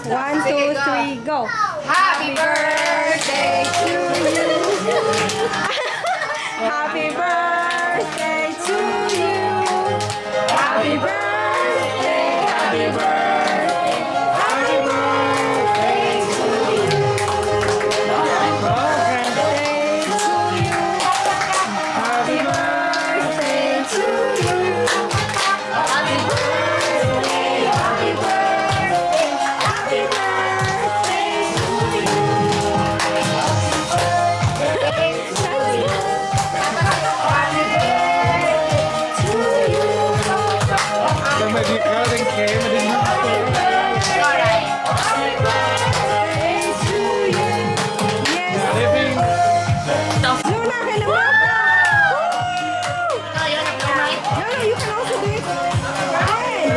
One, two, three, go. Happy birthday to you. Happy birthday to you. Happy birthday, happy birthday, happy birthday to you. Birthday to you. Happy birthday to you. Happy birthday, happy birthday, happy birthday to you. Happy birthday to you. Dan met die kruidencreme, die Happy birthday to you. Yes. Living. Luna, can you Woo! No, you can also do it. Again.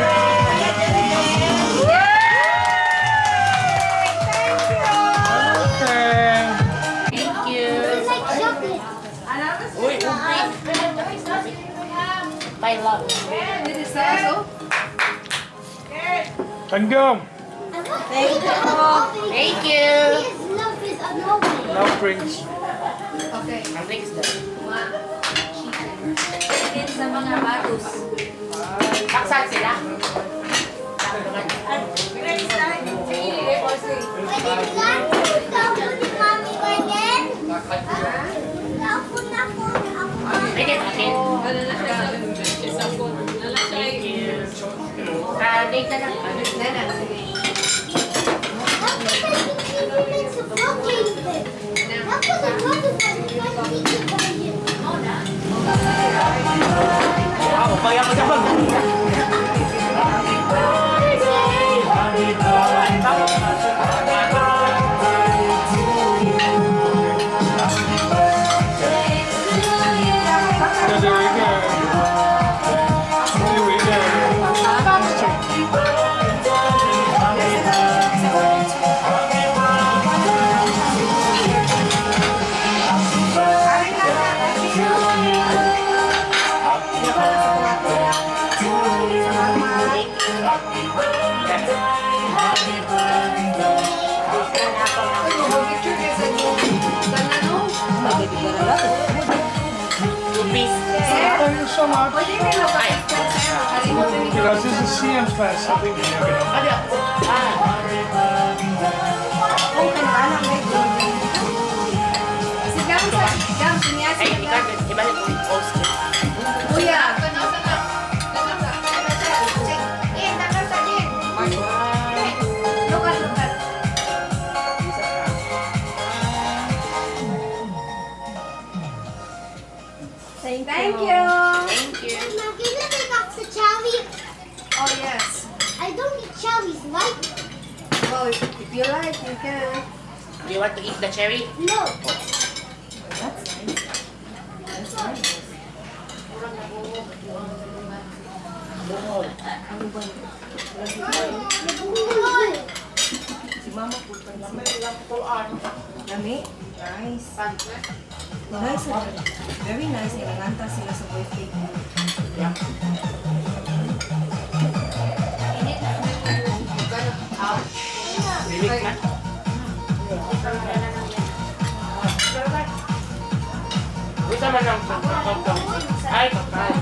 Thank you. Okay. Thank you. Like chocolate. Uy, My love. Thank you. Thank you. Thank you. His love is annoying. Now drinks. Ang drinks daw. Sa mga batos. Taksan sila. Pwede lang ako ni Mami again? Ako na ako. Ako. Pwede atin. Thank you. Ah, date na lang. Tapos ang Ako, pag ako dapat. Ja, det er jo ikke. Det er jo ikke. Ting. Two piece. Thank you so much. Because this is CM's class, I think. Ano? Ah. Oh, kan anak Ay, ikaw, iba yung post. Kuya. Look at, look at. Thank Thank you. Thank you. Mom, can you take off the cherry? Oh, yes. I don't need cherries, right? Well, if you like, you can. Do you want to eat the cherry? No. That's nice. That's nice. Ano ba yun? Nabungol. Si Mama po pa. Lami? Nice. Nice. Very nice. Inanganta sila sa birthday ko. Yeah. Init na Remix na. Gusto man ng kakao. Ay, kakao.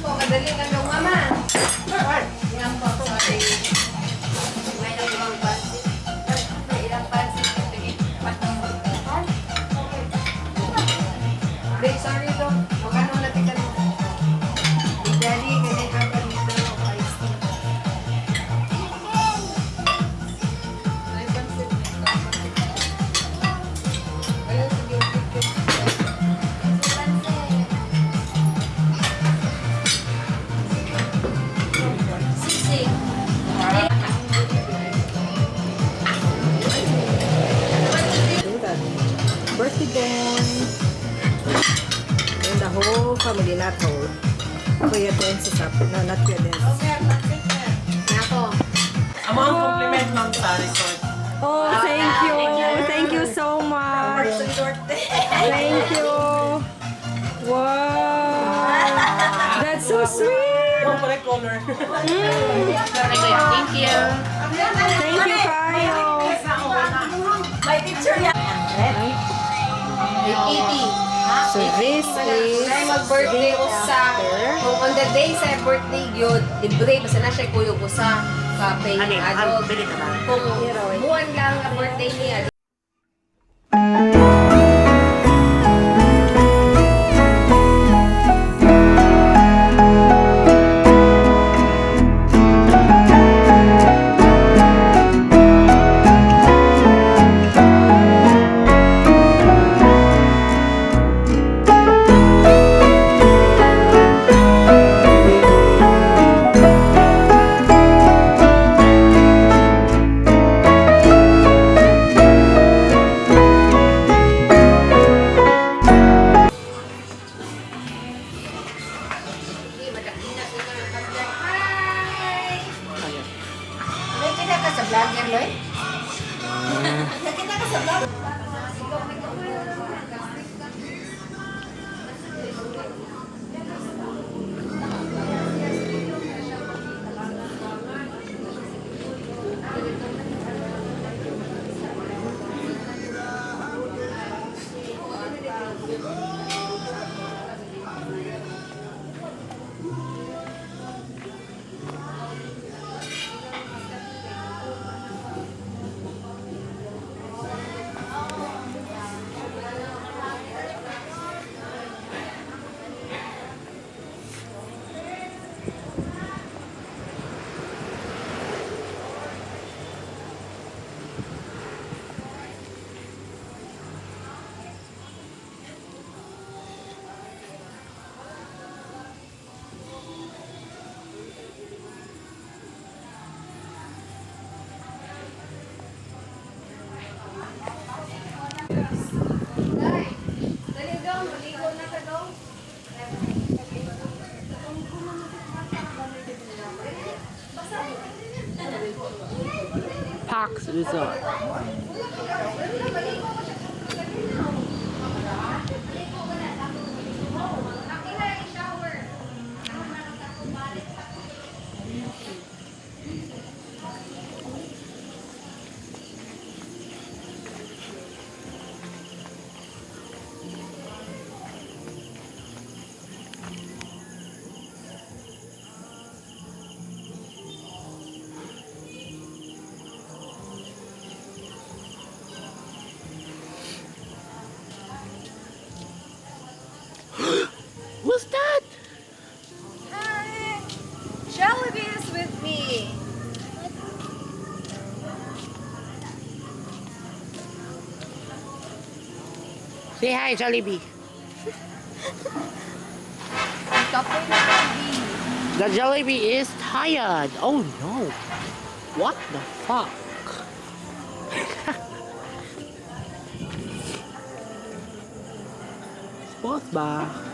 Po, madali lang daw, mama. Yan po, sorry. May ilang pansit. May ilang pansit. Babe, sorry to. Magkano natin ka mo? Big Daddy, ganyan ka pa dito. Iced tea. May pansit. Ayun, sige, okay. Pansit. Sisig. Do that. Birthday boy. And the whole family, not whole. Kuya Dance is up. No, not Kuya Dance. Nako. Amo ang compliment, ma'am, sa resort. Oh, thank you. So sweet! Color. Thank you. Thank you, kayo. May picture yan. 80. So this is Ay, mag-birthday usa. Kung on the day sa birthday gyud, libre basta na siya kuyog usa ka pay adog. Kung buwan lang ang birthday niya. Hi! Nakita ka sa vlogger, Loy? Nakita ka sa vlog? Dali dong, maligo na ka dong. Pax Resort. What's that? Hi! Jollibee is with me. Say hi, Jollibee. Kapoy na kami. The Jollibee is tired. Oh no. What the fuck? Sports bar.